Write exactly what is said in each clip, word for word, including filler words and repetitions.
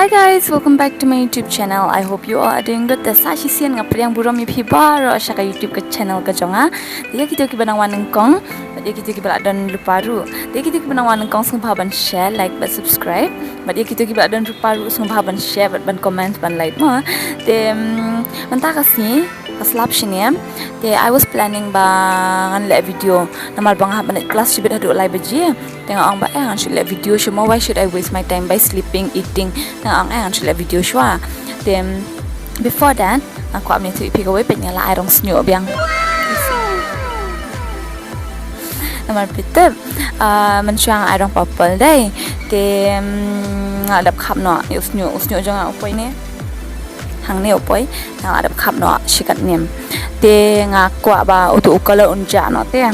Hi guys, welcome back to my YouTube channel. I hope you all are doing good. Te sa shisien nga pdiang burom ïa phi baroh sha ka YouTube ka channel ka jong nga. Te ïa kito kiba nang wan nyngkong, bad ïa kito kiba la don lypa ruh. Te ïa kito kiba nang wan nyngkong sngewbha ban share, like bad subscribe. Bad ïa kito kiba la don lypa ruh sngewbha ban share bad ban comment ban like mo. Te mm, mynta ka sngi ka slap shane. Te I was planning ba ngan leh video namar ba nga hap ban leit klas shibit haduh lai baje. Te nga ong ba eh ngan shu leh video shuh mo, why should I waste my time by sleeping, eating? Te nga ong eh ngan shu leh video shuwa. Te mm, before that nga kwah ban ïathuh ïa phi kawei, peit nga la ai rong sniuh biang. Namar phi tip, ah, mynshuwa nga ai rong purple dei. Te mm, nga la dep khap noh ïa u sniuh, u sniuh jong nga u poi ne. Hangne u poi, nga la dep khap noh shi katne. Te nga kwah ba uto u color un jah noh te.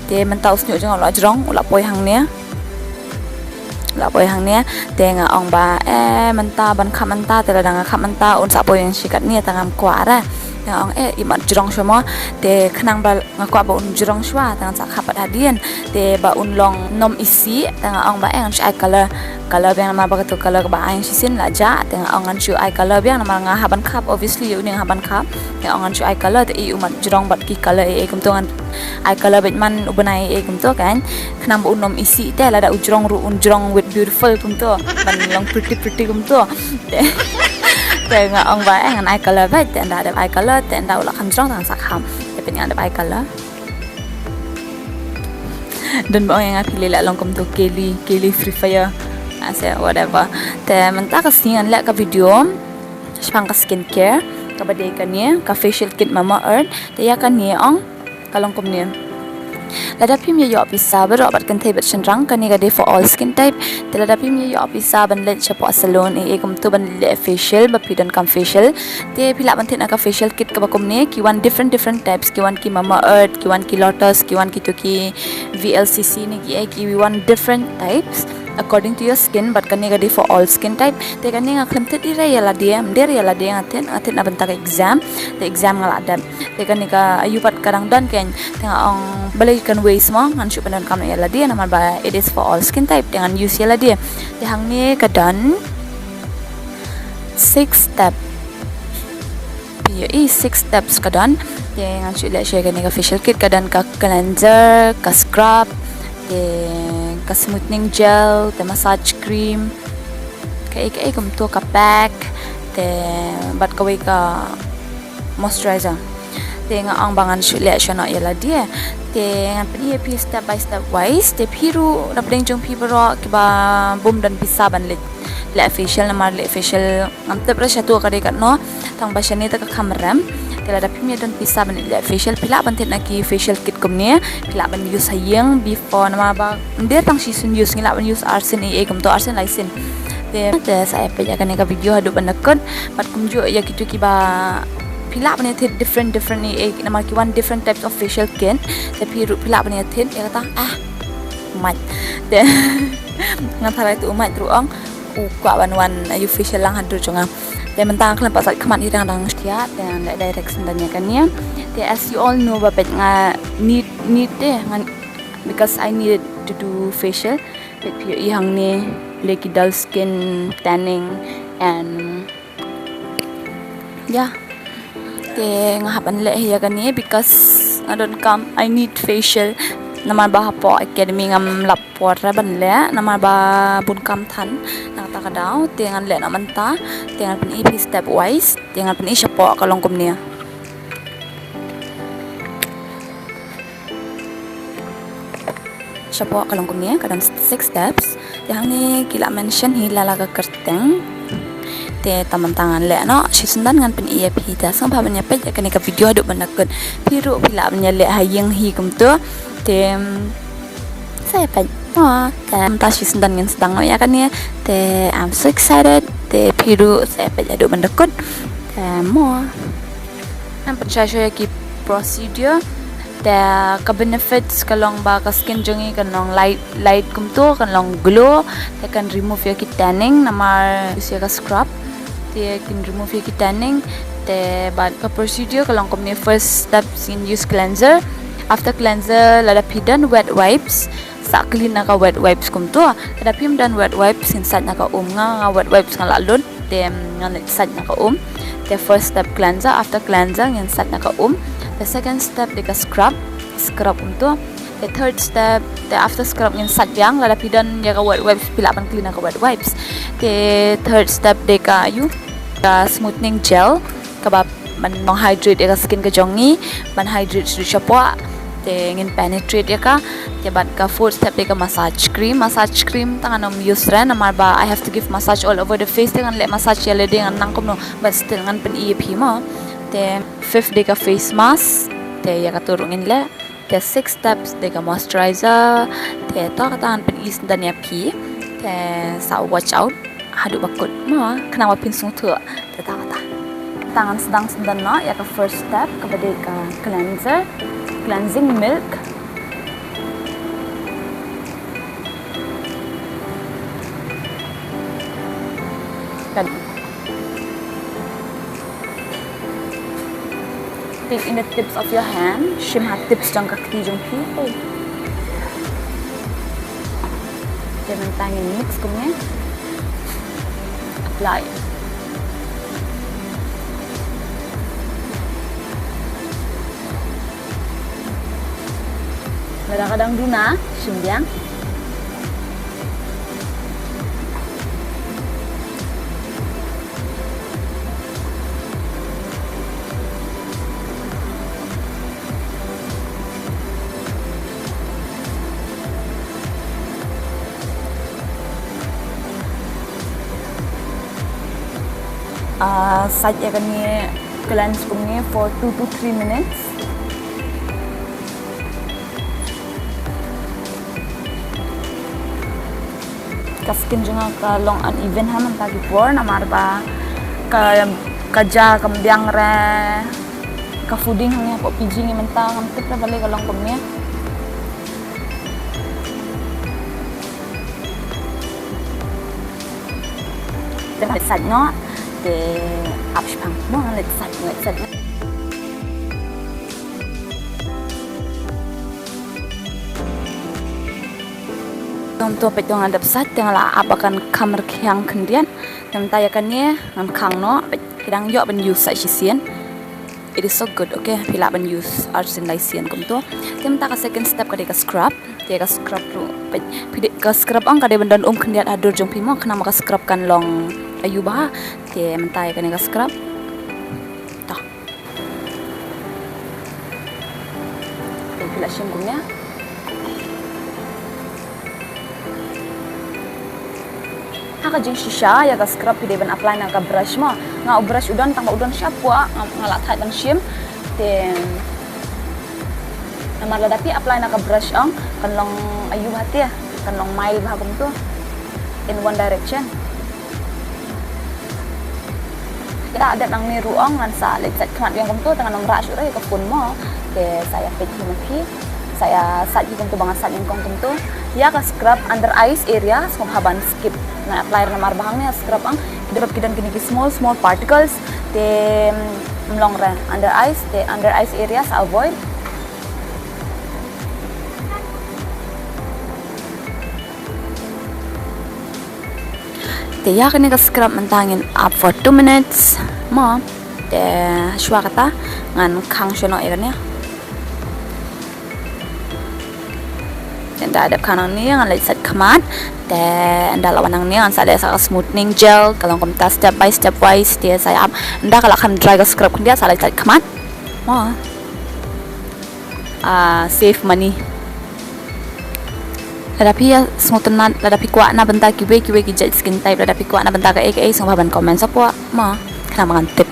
Te mynta u sniuh jong nga u la jrong, u la poi hangne. U la poi hangne, te nga ong ba eh mynta ban khap mynta, te lada nga khap mynta un sa poi shi katne, te ngam kwah re. Te nga ong eh i mat jrong shuwa mo, te khnang ba nga kwah ba un jrong shuwa, te ngan sa khap pat hadien. Te ba un long nym isih, te nga ong ba eh ngan shu ai color, color biang namar ba kato color kaba ai shisien la jah. Te nga ong ngan shu ai color biang namar nga hap ban khap, obviously ïa une nga hap ban khap. Te nga ong ngan shu ai color, te i u mat jrong bad ki color ei ei kumto, ngan ai color bad man u bnai ei ei kumto kan. Khnang ba un nym isih te, lada u jrong ruh un jrong with beautiful kumto, ban long pretty pretty kumto. Te, te nga ong ba eh ngan ai color bad, te ynda dep ai color, te ynda u la kham jrong te ngan sa khap. Te peit nga dep ai color. Don ba ong ïa nga phi leh long kumto Kaylee, Kaylee Free Fire. Nga seh whatever. Te mynta ka sngi ngan leh ka video shaphang ka skincare, kaba dei kane ka facial kit Mamaearth. Te ïa kane ong ka long kumne. Lada phim ïoh pisa baroh bad kynthei bad shynrang, kane ka dei for all skin type. Te lada phim ïoh pisa ban leit shapoh salon ei ei kumto ban leh facial, ba phi donkam facial, te phi lah ban thied na ka facial kit kaba kumne. Ki wan different different types, ki wan ki Mamaearth, ki wan ki Lotus, ki wan kito ki V L C C ne ki ei, ki wan different types according to your skin, but kane ka dei for all skin type. Te kane nga khlem thied ei ei ïa lade, ym dei ïa lade, nga thied, nga thied na bynta ka exam. Te exam nga la dep. Te kane ka ayu pat ka dang don keiñ. Te nga ong balei kan waste mo, ngan shu pyndonkam ïa lade namar ba it is for all skin type. Te ngan use ïa lade. Te hangne ka don six step. Phi ïohi six steps ka don. Te ngan shu leh shuwa kane ka facial kit, ka don ka cleanser, ka scrub, te ka smoothing gel, te massage cream, kaei kaei kumto, ka pack, te bad kawei ka moisturizer. Te nga ong ba ngan shu leh shuwa noh ïa lade. Te ngan pyni ïa phi step by step wise. Te phi ruh na pdeng jong phi baroh kiba bym don pisa ban leh, leh facial, namar leh facial ngam tip re shato ka dei katno, tang ba shane te ka kham rem. Te lada phim ïoh don pisa ban leh facial, phi lah ban thied na ki facial kit kumne, phi lah ban use ha ïing before, namar ba ym dei tang shisien use, ngi lah ban use arsien ei ei kumto, arsien laisien. Te, te sa ïa peit ïa kane ka video haduh ban da kut. Bad kumjuh ïa kito kiba, phi lah ban ïa thied different different ei ei namar ki wan different types of facial kit. Te phi ruh phi lah ban ïa thied ïa kata, ah, u mait. Te nga tharai tu u mait ruh ong u kwah ban wan ayu facial lang haduh jong nga. Te mynta nga khlem pat sait khmat hi, te nga dang shtia, te ngan leh direct syndan ïa kane. Te as you all know ba peit nga need, need te ngan, because I need to do facial. Peit phi ïohi hangne, leh ki dull skin, tanning, and yeah. Te nga hap ban leh hi ïa kane because nga donkam, I need facial. Namar ba hapoh academy ngam lap por re ban leh, namar ba bun kam than na kata ka daw. Te ngan leh noh mynta. Te ngan pyni phi step wise. Te ngan pyni shapoh ka long kumne. Shapoh ka long kumne, ka don six steps. Te hangne ki la mention hi la la ka kyrteng. Te tang mynta ngan leh noh, shi syndan ngan pyni ïa phi, te sngewbha ban ïa peit ïa kane ka video haduh ban da kut. Phi ruh phi lah ban ïa leh ha ïing hi kumto. Te, mm, sa ïa peit. Oh, te mynta shi syndan ngin sdang noh ïa kane. Te I'm so excited. Te phi ruh sa ïa peit haduh ban da kut. Te mo. Ngan pynshai shuwa ïa ki procedure. Te ka benefits ka long ba ka skin jong ngi kan long light, light kumto, kan long glow. Te kan remove ïa ki tanning namar use ïa ka scrub. Te kan remove ïa ki tanning. Te bad ka procedure ka long kumne, first step ngin use cleanser. After cleanser lada phi don wet wipes, sa clean na ka wet wipes kumto. Lada phim don wet wipes ngin sait na ka um. Nga, nga wet wipes nga la lut. Te ngan leit sait na ka um. Te first step cleanser, after cleanser ngin sait na ka um. Te second step dei ka scrub, scrub kumto. Te third step, te after scrub ngin sait biang, lada phi don ïa ka wet wipes phi lah ban clean na ka wet wipes. Te third step dei ka ïu, ka smoothing gel, kaba ban long hydrate ïa ka skin ka jong ngi, ban hydrate shuh shapoh. Te ngin penetrate ïa ka. Te bad ka fourth step dei ka massage cream. Massage cream tang ngan ym use re namar ba I have to give massage all over the face. Te ngan leh massage ïa lade ngan nang kumno, but still ngan pyni ïa phi mo. Te fifth dei ka face mask. Te ïa kato ruh ngin leh. Te six steps dei ka moisturizer. Te to kata ngan pyni sdang ïa phi. Te sa watch out haduh ba kut mo, khnang ba phin sngewthuh. Te to kata. Te ngan sdang sdang noh ïa ka first step kaba dei ka cleanser, cleansing milk. Ka Take in the tips of your hand. Shim ha tips jong ka kti jong phi. Te mynta ngin mix kumne. Apply. Lada ka dang duna, shim biang. Ah, sait ïa kane cleanse kumne for two to three minutes. Ka skin jong nga ka long uneven ha mynta ki por namar ba ka, ka ja kam biang re, ka fooding hangne hapoh P G ngi mynta ngam tip re balei ka long kumne. Te ngan leit sait noh, te ap shipang. Mo ngan leit sait, ngan leit sait. Tang to peit to ngan dep sait, te nga la ap ba kan kham rkhiang khyndiat. Te mynta ïa kane ngan khang noh, peit ki dang ïoh ban use sa shisien. It is so good, okay? Phi lah ban use arsien laisien kumto. Te mynta ka second step ka dei ka scrub. Te ka scrub ruh, peit, phi dei, ka scrub ong ka dei ban don um khyndiat ha dur jong phi mo, khnang ba ka scrub kan long aïu bha. Te mynta ïa kane ka scrub. To. Te phi lah shim kumne. Ha ka jingshisha ïa ka scrub phi dei ban apply na ka brush mo. Nga u brush u don tang ba u don shapoh, nga, nga la thait ban shim. Te namar lada phi apply na ka brush ong kan long aïu bha te, kan long mild bha kumto. In one direction. Te da dep nangne ruh ong ngan sa leit sait khmat biang kumto, te ngan ym rah shuh re ka phone mo. Te sa ïa peit hi ma phi. Sa ïa sait hi kumto ba ngan sait nyngkong kumto. Ïa ka scrub under eyes area sngewbha ban skip. Ngan apply namar ba hangne scrub ong ki dei ban ki don kine ki small small particles. Te, mm, ym long re under eyes, te under eyes area sa avoid. Te ïa kane ka scrub mynta ngin ap for two minutes mo. Te shuwa kata ngan khang shano ïa kane. Te ynda dep khang nangne ngan leit sait khmat. Te ynda la wan nangne ngan sa leh sa ka smoothing gel, ka long kumta step by step wise, te sa ïa ap. Ynda ka la kham dry ka scrub khyndiat sa leit sait khmat. Mo. Ah, save money. Lada phi ïa sngewtynnat, lada phi kwah na bynta kiwei kiwei ki jait skin type, lada phi kwah na bynta kaei kaei sngewbha ban comment shapoh mo, khnang ba ngan tip.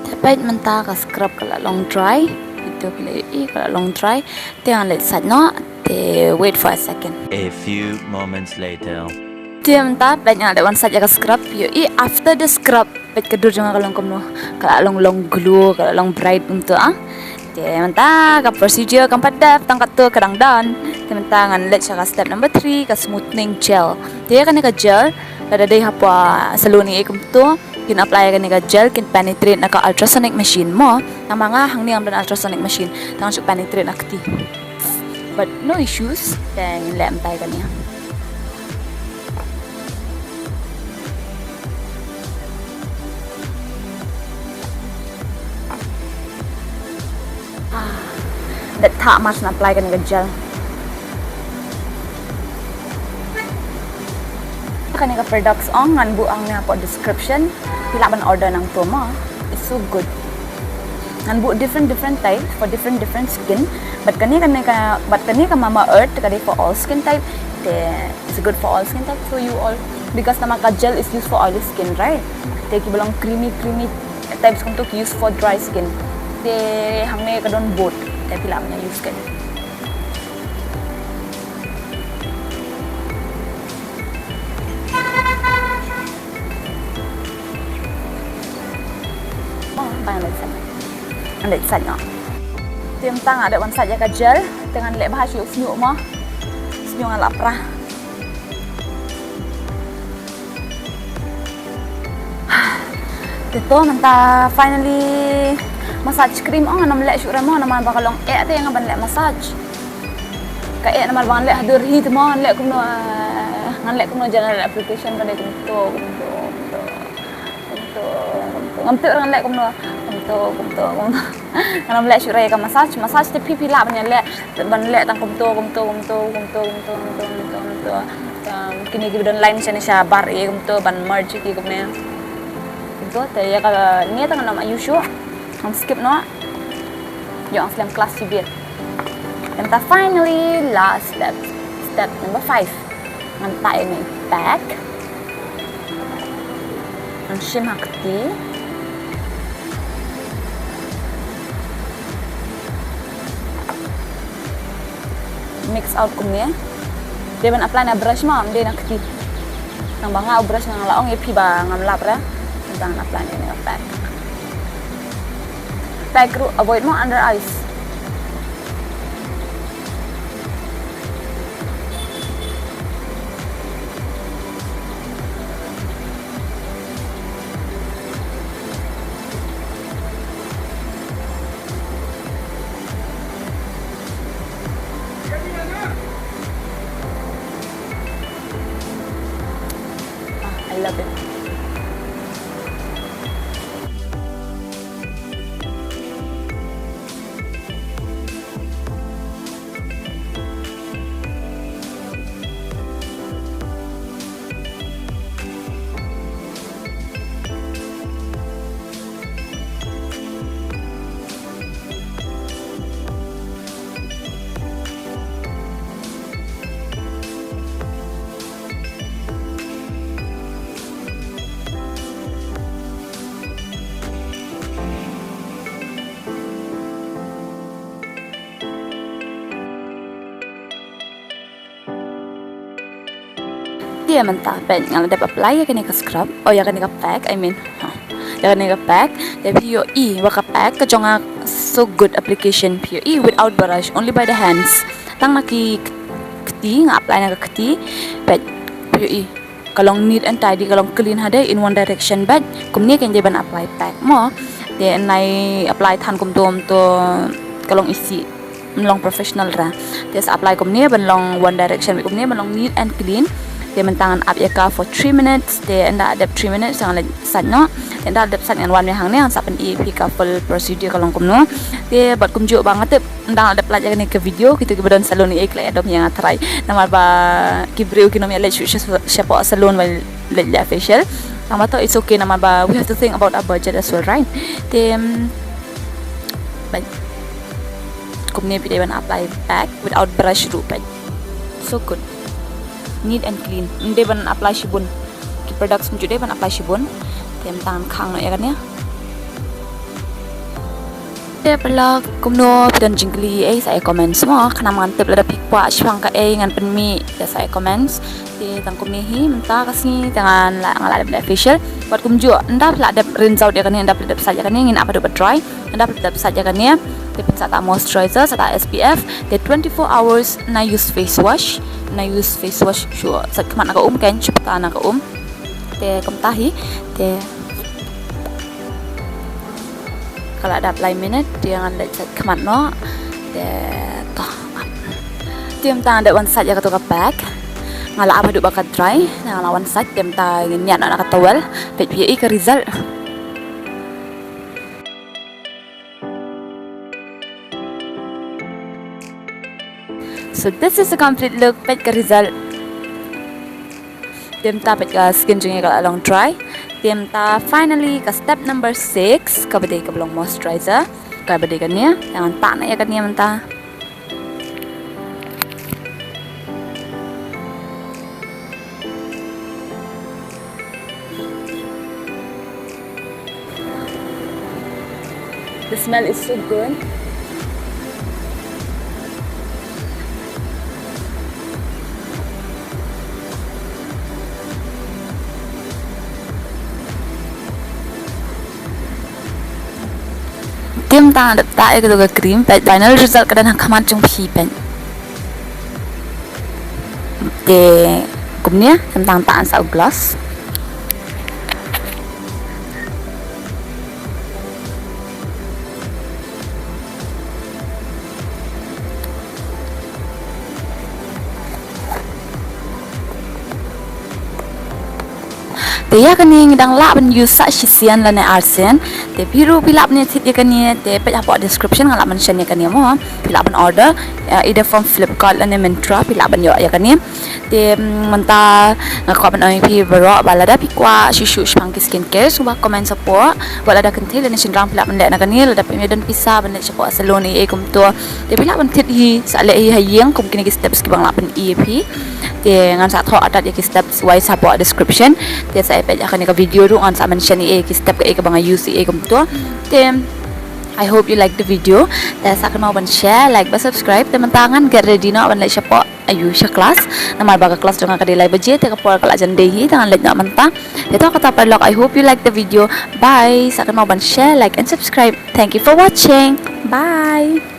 Te peit mynta ka scrub ka la long dry. Ito phi la ïohi ka la long dry. Te ngan leit sait noh. Te wait for a second. A few moments later. Te mynta peit nga la dep wan sait ïa ka scrub. Ïohi after the scrub. Peit ka dur jong nga ka long kumno, ka la long long glow, ka la long bright kumto ah. Te mynta ka procedure kam pat dep, tang katto ka dang don. Te mynta ngan leit sha ka step number three, ka smoothing gel. Te ïa kane ka gel lada dei hapoh salon ïa kumto kin apply ïa kane ka gel, kin penetrate na ka ultrasonic machine mo. Namar nga hangne ngam don ultrasonic machine, tang shu penetrate na kti. But no issues, te ngin leh mynta ïa kane. Thah mar shen apply kane ka gel. Kane ka products ong ngan buh hangne hapoh description. Phi lah ban order nangto mo. It's so good. Ngan buh different different type for different different skin. But kane kane ka but kane ka Mama Earth ka dei for all skin type. Te it's good for all skin type. So you all, because namar ka gel is used for oily skin, right? Te kiba long creamy creamy types kumto ki use for dry skin. Te hangne ka don both. Te phi lah ban use kane. Oh, bang leit sait. Leit sait noh. Te mynta nga dep wan sait ïa ka gel. Te ngan leh bha shuh snieh mo. Snieh ngan lah pra. Te to mynta finally massage cream ong ngan ym leh shuh re mo namar ba ka long eh te ïa nga ban leh massage. Ka eh namar ba ngan leh haduh hi te mo ngan leh kumno, ah, ngan leh kumno general application ba dei kumto kumto kumto kumto kumto. Ngam tip re ngan leh kumno kumto kumto kumto. Ngan ym leh shuh re ïa ka massage. Massage te phi phi lah ban ïa leh, ban leh tang kumto kumto kumto kumto kumto kumto kumto kumto. Um, kine kiba don line shane shabar ïa kumto ban merge ki kumne. Kumto te ïa kane te ngan ym ïa shuh. Ngam skip noh. Ïoh slem class shibit. Mynta finally last step. Step number five. Ngan pack ïa kane pack. Ngan shim ha kti. Mix out kumne. Dei ban apply na brush mo, ym dei na kti. Nang ba nga u brush nga la ong ïa phi ba ngam lap re. Ngan apply na pack. Pack ruh avoid mo under eyes. Ah, I love it. Te mynta peit nga la dep apply ïa kane ka scrub, oh, ïa kane ka pack, I mean. Ha. Ïa kane ka pack, te phi ïohi ba ka pack ka jong nga so good application, phi ïohi without brush, only by the hands. Tang na ki kti, nga apply na ka kti. Peit, phi ïohi. Ka long neat and tidy, ka long clean hadien in one direction bad. Kumne kein dei ban apply pack mo. Te nai apply than kumto kumto ka long isih. Ym long professional re. Te sa apply kumne ban long one direction, kumne ban long neat and clean. Te mynta ngan ap ïa ka for three minutes. Te ynda dep three minutes ngan leit sait noh. Te ynda dep sait ngan wan ïa hangne ngan sa pyni ïa phi ka full procedure ka long kumno. Te bad kumjuh ba nga tip ynda dep lait ïa kane ka video kito kiba don salon ïa ki la ïa dom ïa nga trai. Namar ba ki briew kin ym ïa leit shuh sha, shapoh salon ba leit leh facial. Tang ba to it's okay namar ba we have to think about our budget as well, right? Te, mm, bad kumne phi dei ban apply pack without brush ruh bad. So good. Neat and clean. Ym dei ban apply shibun. Ki products kumjuh dei ban apply shibun. Te mynta ngan khang noh ïa kane. Te paralok kumno phi don jingkylli ei sa ai comments mo, khnang ngan tip lada phi kwah shaphang kaei ngan pynmih te sa ai comments. Te tang kumne hi mynta ka sngi te ngan la, nga la dep leh facial. Bad kumjuh ynda phi la dep rinse out ïa kane, ynda phi la dep sait ïa kane ngin ap haduh ba dry. Ynda phi la dep sait ïa kane te phin sa tah moisturizer, sa tah S P F. Te twenty-four hours nai use face wash, nai use face wash shuh sait khmat na ka um kein, shu pata na ka um. Te kumta hi te ka la dap lai minit te ngan leit sait khmat noh. Te to. Te mynta nga dep wan sait ïa kato ka pack. Nga la ap haduh ba ka dry, nga la wan sait te mynta ngin ñiad noh na ka towel. Peit phi ïohi ka result. So this is the complete look, peit ka result. Te mynta peit ka skin jong ngi ka la long dry. Te mynta finally ka step number six, kaba dei kaba long moisturizer. Kaba dei kane, te ngan tah noh ïa kane mynta. The smell is so good. Te mynta nga dep tah ïa kato ka cream, peit final result ka don ha khmat jong phi peit. Te kumne, te mynta nga tah sa u gloss. Te ïa kane ngi dang lah ban use sa shisien lane arsien. Te phi ruh phi lah ban thied ïa kane, te peit hapoh description nga lah ban mention ïa kane mo. Phi lah ban order, eh, either from Flipkart lane Myntra, phi lah ban ïoh ïa kane. Te, mm, mynta nga kwah ban ong ïa phi baroh ba lada phi kwah shuh shuh shaphang ki skincare, sngewbha comment support. Wat lada kynthei lane shynrang phi lah ban leh na kane, lada phim don pisa ban leit shapoh salon ei ei kumto. Te phi lah ban thied hi, sa leh hi ha ïing kum kine ki steps kiba nga lah ban pyni ïa phi. Te ngan sa thoh artat ïa ki steps wise hapoh description. Te sa peit ïa kane ka video ruh ngan sa mention ïa ki step kaei kaba nga use ïa kumto. Te I hope you like the video. Te sa kynmaw ban share, like bad subscribe. Te mynta ngan get ready noh ban leit shapoh, aïu, sha class. Namar ba ka class jong nga ka dei lai baje, te ka por ka la jan dei hi, te ngan leit noh mynta. Te to kata paralok, I hope you like the video. Bye. Sa kynmaw ban share, like and subscribe. Thank you for watching. Bye.